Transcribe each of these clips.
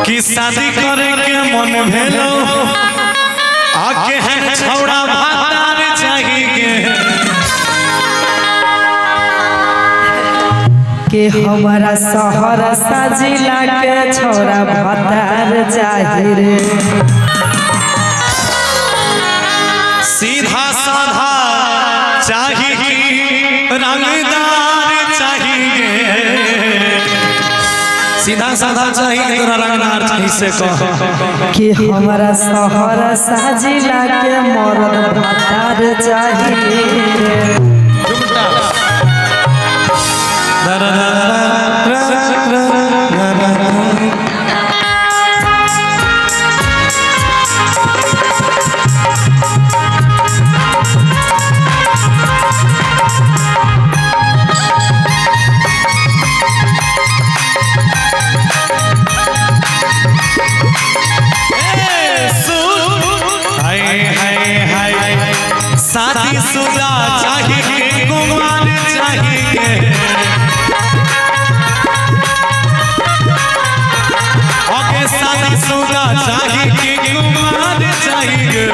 कि शादी करे के मन भेलो आ केहन छौड़ा भातार चाही गे। के हमारा सहरसा जिला के छोरा भतार चाही रे। सीधा साधा चाही कि रंगदार चाही गे। सीधा साधा चाही कि तोरा रंगदार चाही से कह। कि हमारा सहरसा जिला के मरद भतार चाही रे। हाय हाय हाय, शादी शुदा चाही के कुमार चाही के। ओके शादी शुदा चाही के कुमार चाही के।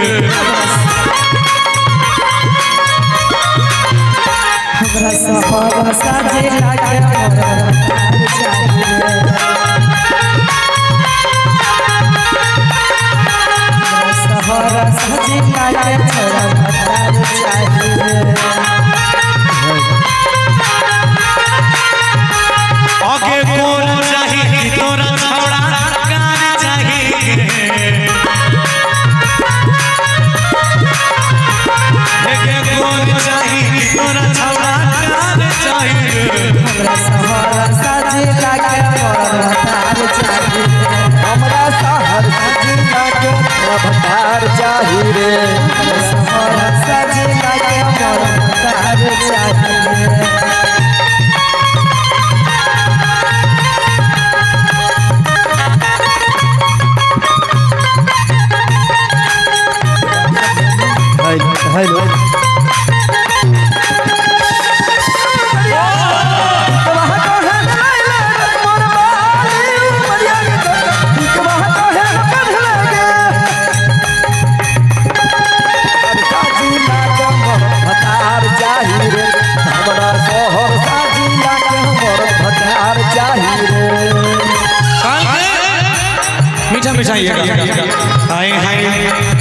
हमरा सहरसा जिला के मरद भतार चाही रे। हमरा सहरसा जिला के छोरा भतार चाही रे। ओके कोन चाही कि तोरा छौड़ा कार चाही के। एके कोन चाही कि तोरा छौड़ा कार चाही के। हमरा सहरसा जिला के मरद भतार चाही रे। हमरा सहरसा जिला के भतार चाही रे। सहरसा जिला के मरद भतार चाही रे। हेलो हेलो, भतार चाही रे। हमरा सहरसा जिला के हमर भतार चाही रे। मीठा मीठा ये हाय हाय,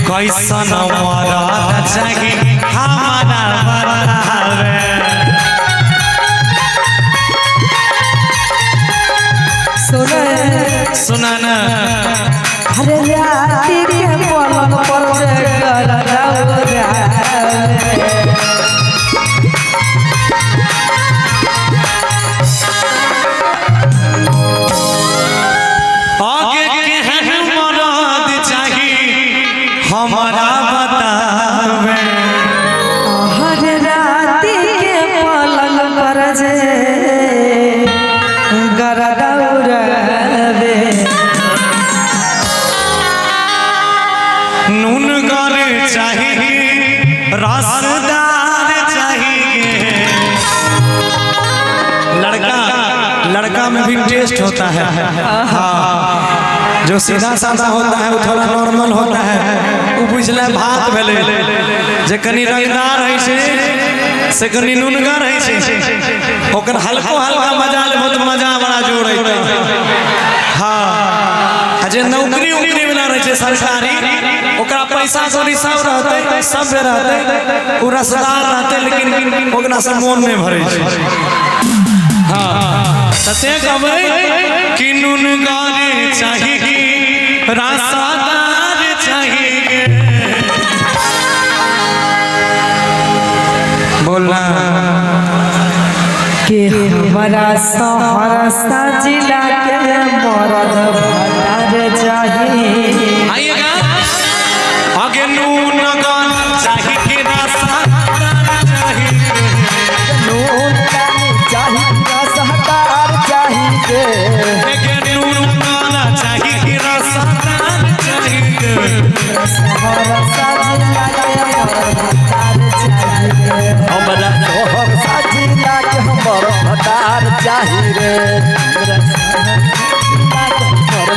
कैसन मरद चाही हमारा बतावे। सुने सुना ना। अरे राती के पलंग पर जे गरदावे। आगे केहन मरद चाही हमारा बतावे। हर राती के पलंग पर जे गरदावे। नून गर चाही रसदार चाही। लड़का लड़का में भी टेस्ट होता है। हाँ, जो सीधा साधा होता है वो थोड़ा नॉर्मल होता है। वो बुझले भात भेलै, जे कनी रंगदार है से कनी नूनगर है छै, ओकर हल्को हल्का मजा लेबो तऽ मजा बड़ा जोर अयतै। हाँ, आ जे नौकरी उकरी वाला रहै छै सरकारी, ओकरा पैसा कौड़ी सब रहतै, सब रहतै, ओ रसदार रहतै, लेकिन ओकरा से मोन नहि भरै छै। हाँ, तते कहबै कि नूनगर चाही रसदार चाही। बोलना के हमारा सहरसा जिला के मरद भतार चाही। आइएगा आगे नूनगर चाही कि रसदार चाही। नून चाही रसदार चाही गे। आगे नूनगर चाही कि रसदार चाही। सहरसा जिला के मरद भतार चाही रे। हमरा सहरसा जिला के हमर भतार चाही रे। हमरा सहरसा जिला के हमर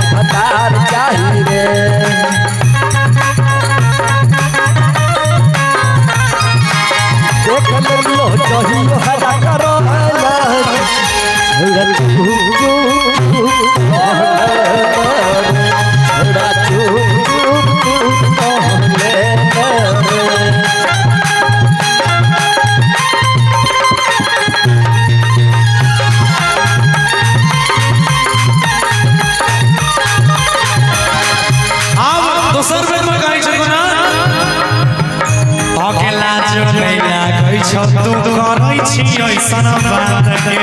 छौ तू करै छी ऐसन बात के।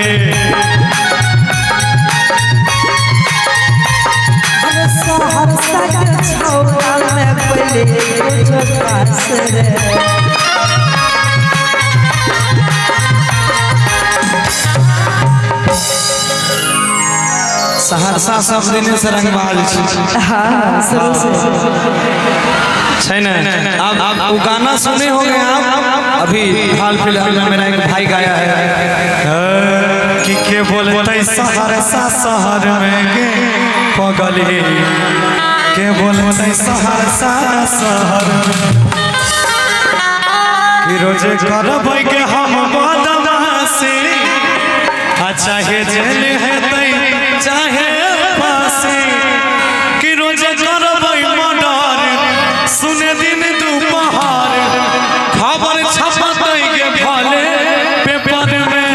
अरे सहरसा के छौरा में पहले कुछो खास रे। सहरसा सब दिन से रंगबाज छै। हाँ, शुरू से छै ने? अब वो गाना सुने होंगे आप, अभी हाल फिलहाल में मेरा एक भाई गाया है कि के बोलते सहरसा शहर में के पगली, के बोलते सहरसा शहर में कि रोज करबै के हम बदमाशी, आ चाहे जेल हेतै चाहे फांसी, कि रोज करबै मर्डर सुने दिन दुपहर, खबर छपतै के भले पेपर में,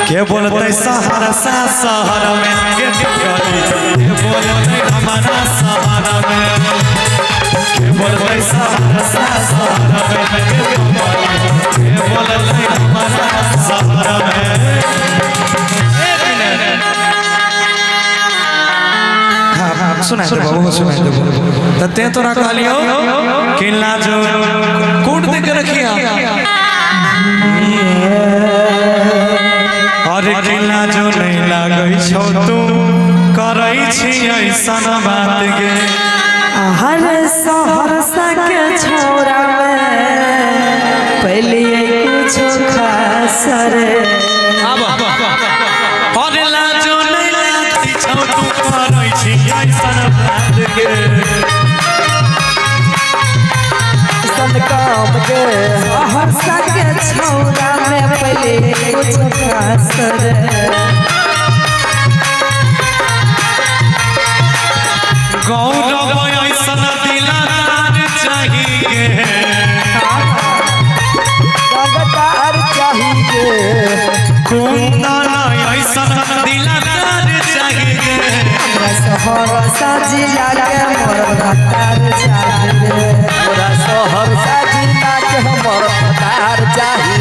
के बोलतै सहरसा शहर में के पगली, के बोलतै हमारा शहर में, के बोलतै सहरसा शहर में के पगली, के बोलतै हमारा शहर में। एक मिनट, हाँ सुनाई देबो, वो सुनाई देबो। त ते तोरा कहलियो कि लाजो कोट दे के रखिया, अरे कि लाजो नहीं लागै छौ तू करै छी ऐसन बात गे। हर सहरसा के छौरा में पहले कुछो खास रे। अब अरे लाजो नहीं लागै छौ तू करै छी ऐसन बात गे। सन काम के सहरसा के छौरा में पहले कुछो खास रे। गौरव ऐसन दिलदार चाहिए, रंगदार चाहिए, कुंदन ऐसन दिलदार चाहिए। हमरा सहरसा जिला के मोर भतार चाहिए। हमरा सहरसा जिला के हमर भतार चाहिए।